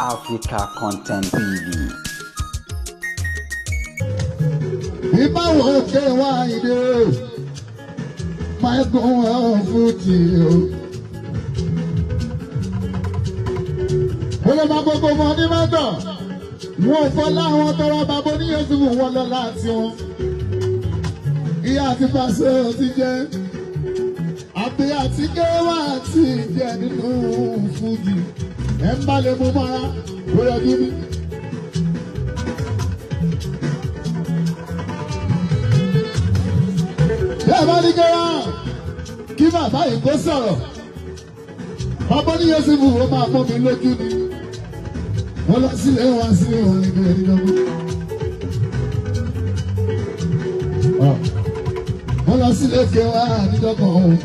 Africa Content TV. Ìbáwọ̀ òkè wá ìdè Michael wà fújì o. Mo lè máa gbogbo wọn ní mẹ́tọ̀. Wọ́n fọlá àwọn tọrọ bàbá oníyẹ̀sùn wọn lọ láti wọn. Ìyá àti pàṣẹ ti jẹ́. Àbí àti kéwà ti jẹ́ nínú fújì. Ẹ̀ ń bá lè mú mọ́ra lórí ọdún mi. Bẹ́ẹ̀ bá ní kẹ́rà kí bàbá yìí kó sọ̀rọ̀. Bàbá ní Yẹ́sùfù ó máa mọ́ mi lójú ni. Wọ́n lọ sílé wá sí òun ìlú ẹ̀dínlọ́gbọ̀n. Wọ́n lọ sílé kẹwàá nídọ́gbọ̀n òun.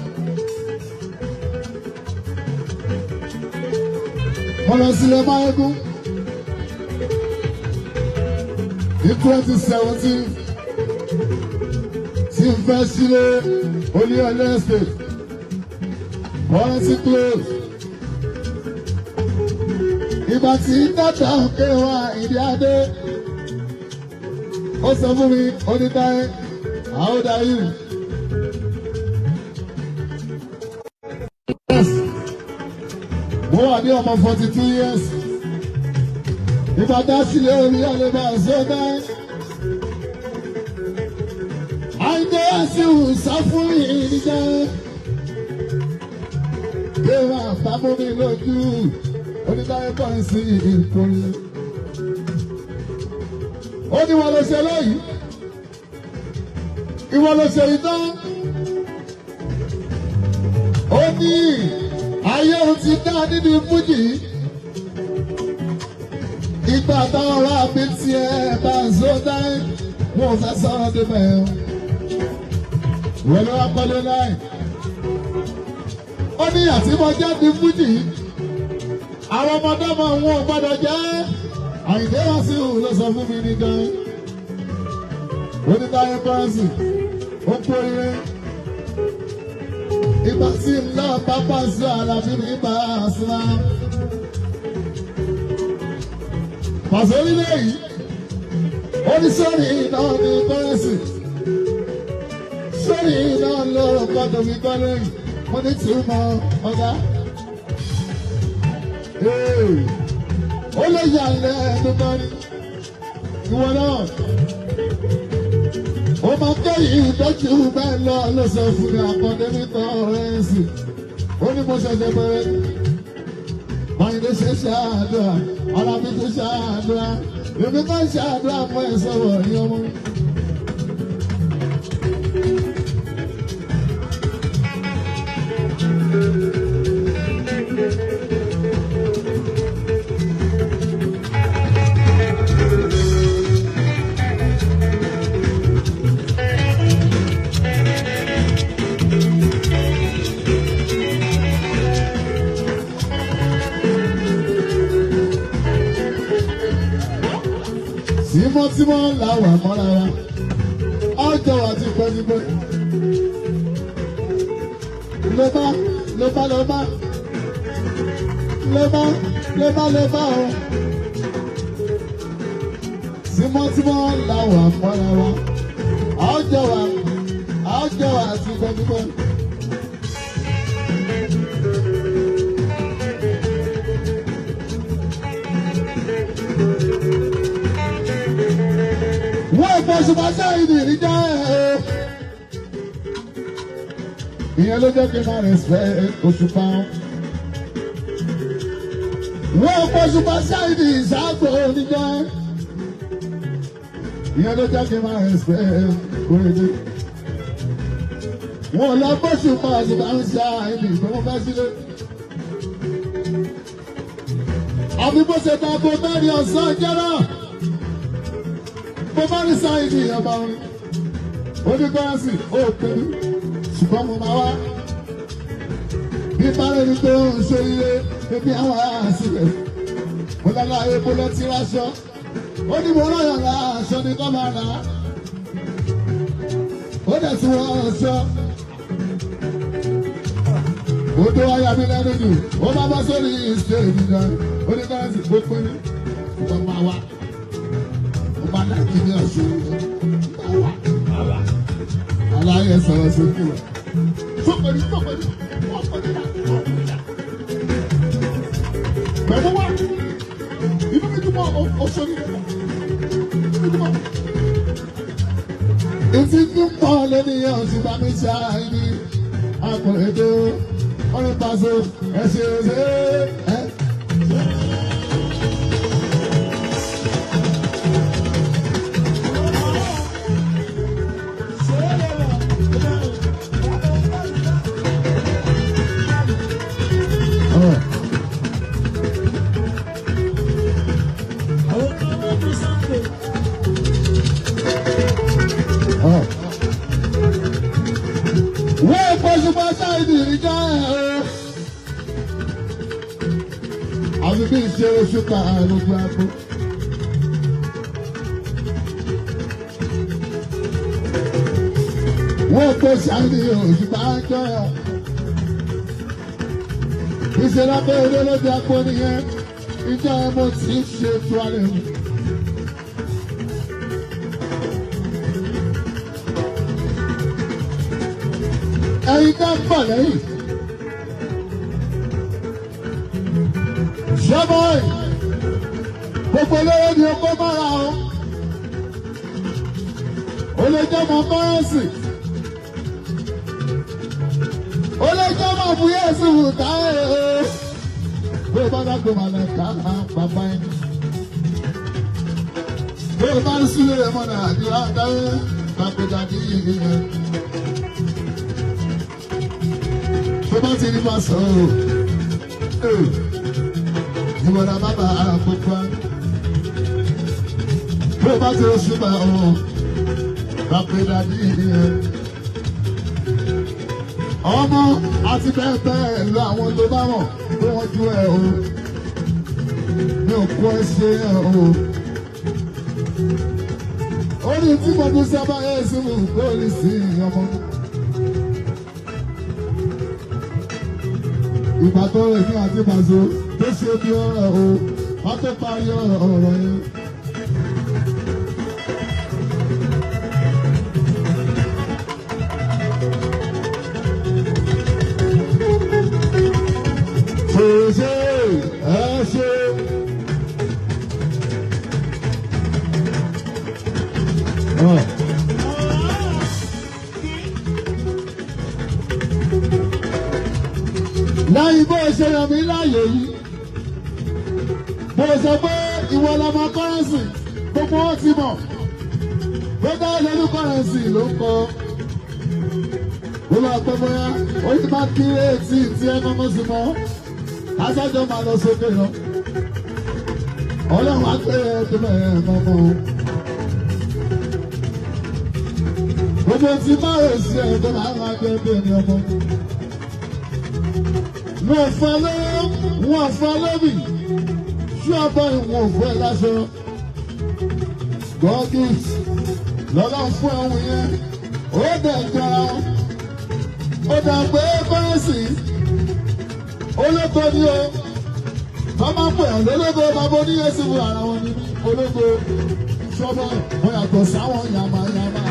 Wọ́n lọ sílé Máyégún. Ní 2017 tí n fẹ́ sílé Olúyọ̀lé Estate currency close. Ìgbà tí dátà òkè wa ìdí adé ó sọ fún mi onítáyé how old are you? Yes. Mo wà ní ọmọ 42 years. Ìgbà tá a sílé Olúyọ̀lé bá a ṣe náà. Àìdé àṣìwò sá fún ìrìnjà. Bí wọ́n bá mú mi lójú, oníbàárẹ̀ kan sí ìkórè. Ó ní wọ́n lọ ṣe lóyìí. Ìwọ ló ṣe ìtàn. Ó ní ayé òun ti dá nínú fújì. Ìgbà táwọn ará mi tiẹ̀ bá ń sọ dáhìn, wọn ò fẹ́ sọ̀rọ̀ débẹ̀ o wọ́n ló wá pọ́lé láì. Ó ní àti mo jáde fújì àwọn ọmọdé ọmọ wọn ò gbọ́dọ̀ jẹ́. Àyìndé wá sí òun ló sọ fún mi nìkan. Oníbàárẹ̀ bọ́ọ̀sì ó kórìíre. Ìgbà tí ń lọ pápá sí àlàbí mi bá a sá. Pàṣẹ orílẹ̀ yìí, oníṣẹ́rì náà ní kọ́rẹ́sì sórí iná lọ́rọ̀ gbọ́dọ̀ mi gbọ́ lẹ́yìn mo ní tí mo ọ̀gá. Ó lè yà lẹ́nu mọ́rí ìwọ náà. Ó máa kẹ́yìn ìtọ́jú bẹ́ẹ̀ lọ ló sọ fún mi àkọ́dé mi tọ́ ọ̀rẹ́ ẹ̀sìn. Ó ní mo ṣẹ̀ṣẹ̀ bẹ̀rẹ̀. Máyìndé ṣe ṣáàdúrà, ara mi tó ṣáàdúrà, èmi kan ṣáàdúrà fún ẹ̀ sọ̀rọ̀ ní ọmọ. Tímọ́tímọ́ la wà mọ́ra wa, ọjọ́ wa ti pẹ́ níbẹ̀. Ló bá ló bá ló bá ló bá ló bá ló bá o. Tímọ́tímọ́ la wà mọ́ra wa, ọjọ́ wa ọjọ́ wa ti pẹ́ níbẹ̀. Wọ́n ìfọ̀sùnmọ́ sẹ́yìn ní ìjà ẹ̀. Ìyẹn ló jẹ́ kí n máa respect Òṣùpá. Wọ́n ìfọ̀sùnmọ́ sẹ́yìn ní ìṣàgbọ̀ oníjà. Ìyẹn ló jẹ́ kí n máa respect Kóredé. Wọ́n lọ bọ́sùpá Òṣùpá ń ṣe àìní ìgbọ́n fẹ́ sílé. Àbí bó ṣe ta ko mẹ́rin ọ̀sán jẹ́rọ̀ mo bá ní sáyidì ọba orin onígbọ́nsì ó pè mí ṣùgbọ́n mo máa wá bí bára ẹni tó ń ṣe ilé ebi àwọn àṣìlẹ̀ mo lọ́la epo lọ ti ráṣọ ó ní mo rọ̀yàn ra aṣọ ní kọ́ máa rà á ó dẹ̀ tún wọ́n aṣọ. Ó tó wáyà mi lẹ́nu jù, ó bá bọ́ sórí ìṣe ìdíjà, ó ní kọ́rẹ́sì gbogbo ní ọmọ máa wá. Ó máa láti ní ọ̀ṣun máa wá. Aláyẹ sọ̀rọ̀ sókè. Sọ́kòrí sọ́kòrí sọ́kòrí sọ́kòrí. Pẹ̀lú wa, inú mi dùn mọ́ oṣooṣi rẹ̀. Inú mi dùn mọ́. Etí ń pọ̀ lónìí ọ̀sùn bá mi ṣe àìní. Akọ̀rẹ́dọ́ ọ̀rẹ́ pàṣẹ ẹ̀ṣẹ̀ ẹ̀ṣẹ̀ ẹ̀. Wọ́n pọ̀ṣùpọ̀ sáìdì ìjà ẹ̀ o. Àfi bí ìṣe oṣù kan lójú àgbo. Wọ́n pọ̀ sáìdì òṣùpá jọ. Ìṣe lábẹ́ eré lójú àgbo nìyẹn. Ìjà ẹ̀ mo ti ṣe tuwálé mu. Ẹyin ká ń bọ̀ lẹ́yìn. Ṣọ́bọ̀ì, gbogbo olówó ni okó mọ́ra o. Ó lè jẹ́ ọmọ kọ́rẹ́nsì. Ó lè jẹ́ ọmọ fúyẹ́sì wùtá o. Bí o bá dágbé màlẹ̀ ká bàbá ẹni. Bí o bá ń sílé mọ́nà àdúrà dáwé, bàbá ní ìyẹn. Tó bá ti ní máa sọ ọ́ ìwọ̀nà bàbá àpòpá tó bá ti oṣù bá ọ̀ bàpẹ̀dà ní ìyẹn. Ọmọ àti bẹ́ẹ̀ bẹ́ẹ̀ lọ àwọn tó bá mọ̀ tó wọ́n ju ẹ̀ o ní òkú ẹ ṣe ẹ̀ o. Ó ní tí mo tún sábà ẹ̀ sí mi kó lè sí ọmọ. Ìgbà tó rẹ̀ ní àti màzó tó ṣe bí ọ̀rọ̀ o, wọ́n tó parí ọ̀rọ̀ yẹn. Ṣèṣe ẹ ṣe. Lẹ́yìn bó ṣe yàn mí láàyè yìí, bó sọ pé ìwọ lọmọ kọ́rẹ́nsì gbogbo wọn ti mọ̀ gbogbo ẹlẹ́nu kọ́rẹ́nsì ló ń kọ́. Bó bá pẹ́ bóyá ó ti máa kí etí tí ẹ mọ́mọ́ sí mọ́, aṣáájú máa lọ sókè lọ. Ọlọ́run á pé ẹ tó bẹ̀rẹ̀ mọ́mọ́ o. Gbogbo tí máa rè sí ẹ̀ tó máa máa jẹ́ bí ẹni ọmọ. Wọ́n fọ́ lọ́wọ́, wọ́n fọ́ lóbì, ṣé ọ̀bọ ìwọ̀n òfò ẹ̀ lásọ. Gọ́gìs lọ́lá fún ẹ̀hún yẹn, ó dẹ̀ jọra wọn. Ó dà pé kọ́rẹ́sì, olóko ni o. Bàbá pè ọ́ lólógo, bàbá oníyẹ̀sì fún ara wọn ní ológo. Ṣọ́bọ̀ wọ́n yàtọ̀ sáwọn yàmàyàmà,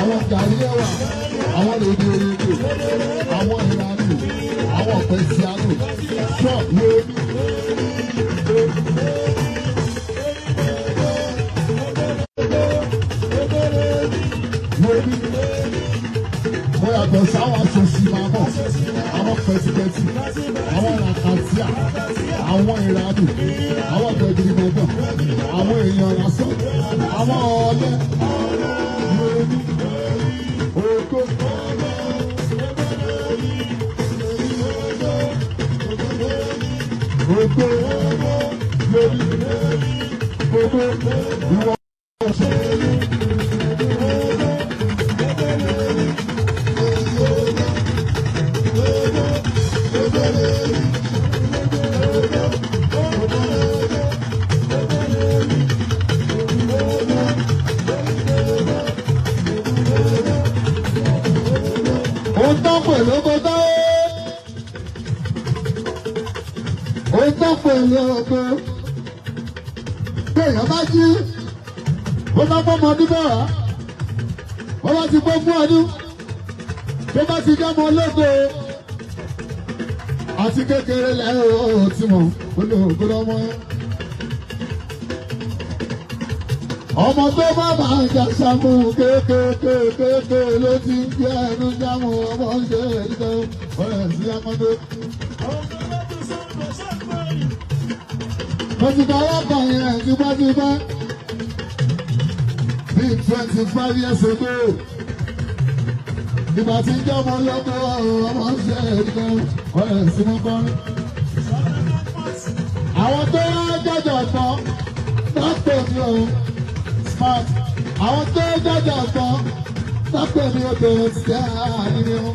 àwọn gàrí ẹ̀wà, àwọn lòdì òyìnbó, àwọn ìlànà. Àwọn ọ̀pẹ tí a lò sọ lórí. Lórí. Mo yàtọ̀ sáwọn aṣòṣì máa mọ̀, àwọn pẹ̀tipẹ̀tì, àwọn làkàtíà, àwọn ìrànù, àwọn gbẹ̀gìrì mọ̀gbọ̀n, àwọn èèyàn lásán, àwọn ọ̀lẹ. Lórí. Ògo. Ògo lórí gbogbo ìwọ ọ̀ṣẹ́. Ó tán pẹ̀lú kó tán. pè lóko. Béèyàn bá jí, ó bá bọ́mọ ọdún mẹ́wàá, ó bá ti gbógun ọdún, tó bá ti jọ́mọ ológo. Àti kékeré lẹ́yìn tí mo ológo lọ́mọ. Ọmọ tó bá máa ń jà sàmù kékékékéké ló ti ń gbé ẹnu jámù ọmọ ń ṣe é ọ̀rẹ́ sí akọ́ndé. Mo ti kọ́ ọlọ́kàn yẹn tipẹ́tipẹ́. Bíi 25 years ago. Ìgbà tí ń jọ́mọ lọ́kọ̀ ọmọ ń ṣe é ọ̀rẹ́ sí mú kọrin. Àwọn tó wá jọjọ gbọ́ lọ́pọ̀ mi ò smart. Àwọn tó jọjọ gbọ́ lọ́pọ̀ mi ò tó ti àárín o.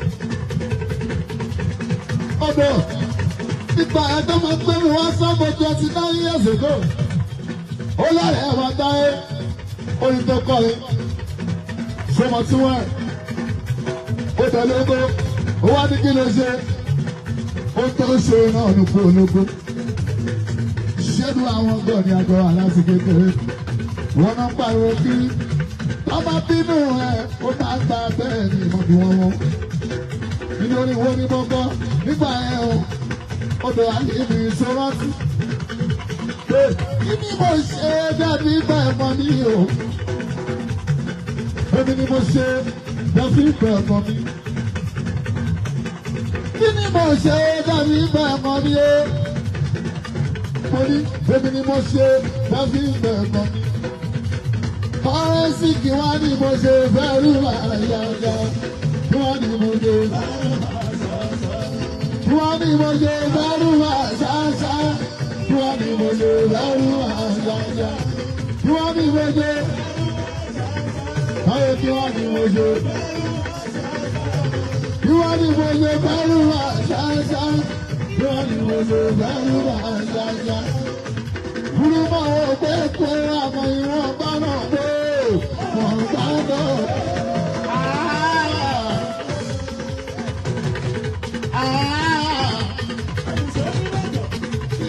Odò nípa ẹ̀tọ́ máa ń gbé mi wá sọ́mọ 29 years ago. Ó lọ́rẹ̀ ẹ̀ wá dáyé orin tó kọ́ ẹ. Ṣé mo tí wọ́n ẹ̀? Ó tẹ̀lé ogó. Ó wá ní kí ló ṣe? Ó tó ṣe náà ní kú ológo. Ṣédu àwọn gbọ̀ ní àgọ́ aláṣẹ kékeré. Wọ́n náà ń pariwo kiri. Tọ́ba bínú ẹ̀ ó máa ń gba bẹ́ẹ̀ ni ìmọ̀ bí wọ́n wọ́n. Nítorí wo ni mo gbọ́ nígbà ẹ̀ o, odò ayé mi ìṣòrántí. Kí ni mo ṣe dàbí ìgbà ẹ̀mọ́ mi o? Èmi ni mo ṣe dàbí ìgbà ẹ̀mọ́ mi. Kí ni mo ṣe dàbí ìgbà ẹ̀mọ́ mi o? Mo ní èmi ni mo ṣe dàbí ìgbà ẹ̀mọ́ mi. Kọ́rẹ́sì kí wá ní mo ṣe fẹ́rù àyàjà. Kí wá ní mo ṣe kí wá ní mo ṣe fẹ́rù àṣàṣà. Kí wá ní mo ṣe fẹ́rù àṣàṣà. Kí wá ní mo ṣe káyọ̀ kí wá ní mo ṣe. Kí wá ní mo ṣe fẹ́rù àṣàṣà. Kí wá ní mo ṣe fẹ́rù àṣàṣà. Kúrúmọ̀ ò pé kó àmọ́ ìwọ̀n bá náà pé wọ́n bá náà. Ah!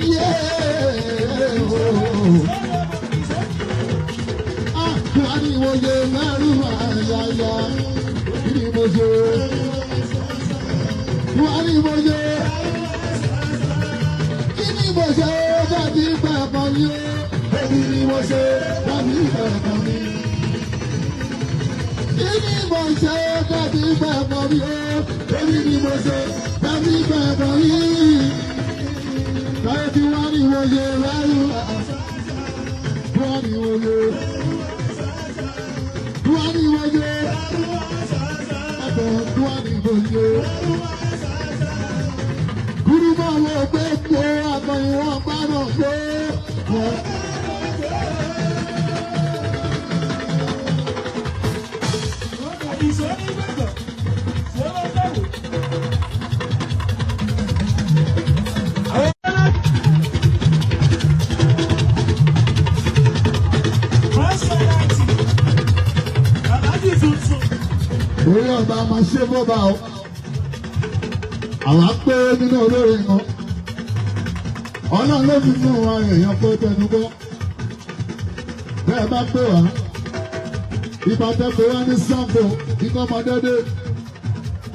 Yeah! Ah, kí wá ní mo ṣe mẹ́rù àyàyà? Kí ni mo ṣe? Kí wá ní mo ṣe? Kí ni mo ṣe dàbí bàbá mi o? Èmi ni mo ṣe dàbí bàbá mi. Kí ni mo ṣe dàbí bàbá mi o? Èmi ni mo ṣe dàbí bàbá mi. Láyé tí wọ́n ní mo ṣe lẹ́rù wọ́n ní mo ṣe. Wọ́n ní mo ṣe. Ẹ̀bẹ̀ wọ́n ní mo ṣe. Kúrúmọ̀ wo pé kó àmọ́ ìwọ̀n bá náà pé wọ́n. Orí ọba máa ṣe bọ́ba o. Àwa pé nínú olórin kan. Ọlọ́run ló fi fún wa èèyàn pé tẹnu gbọ́. Bẹ́ẹ̀ bá pè wá. Ìbàdàn pé wá ní Sango, ikọ́ ọmọdédé.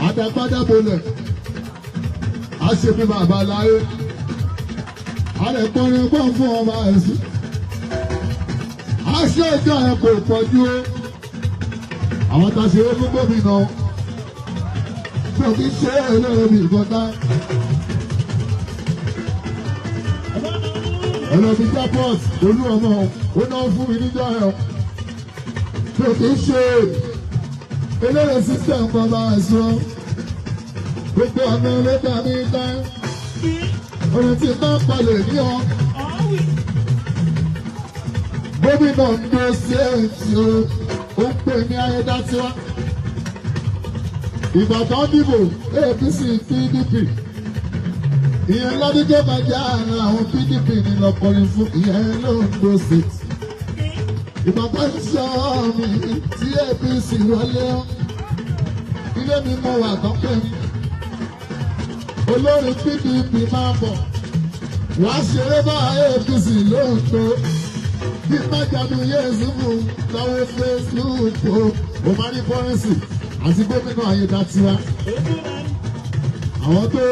Àdàgbàdà bolẹ̀. A ṣe bí bàbá láyé. A lè pọnrin pọ́n fún ọba ẹ̀sìn. A ṣe ìjọ ẹ̀ kò pọ̀jù o. Àwọn tá a ṣe é fún gómìnà tó kí ṣe ẹlẹ́rìí ìkọta. Ẹlẹ́bi Japot olú ọmọ ó náà fún mi níjọ́ ẹ̀ tó kí ṣe eléré system bàbá ẹ̀sùn. Gbogbo ọ̀nà ló dá mi dá. Orin tí bá palẹ̀ ní ọ. Gómìnà ń do sí ẹ̀ǹtì o, ó ń pè ní Ayédátiwá. Ìgbà tó dìbò APC PDP. Ìyẹn lọ́dún tó kọjá àárín àwọn PDP ní lọ́kọrin fún ìyẹn l'Ondo State. Ìgbà tó ń sọ mi tí APC wọlé ọ́. Ilé mi mo wà tọ́pẹ́ mi. Olórin PDP máa bọ̀. Wàá ṣeré bá APC lóòótọ́. Bí májàdù Yẹ́sùfù lọ́wọ́ Facebook o, o máa ní kọ́rẹ́nsì àti gómìnà Ayédatiwa. Àwọn tó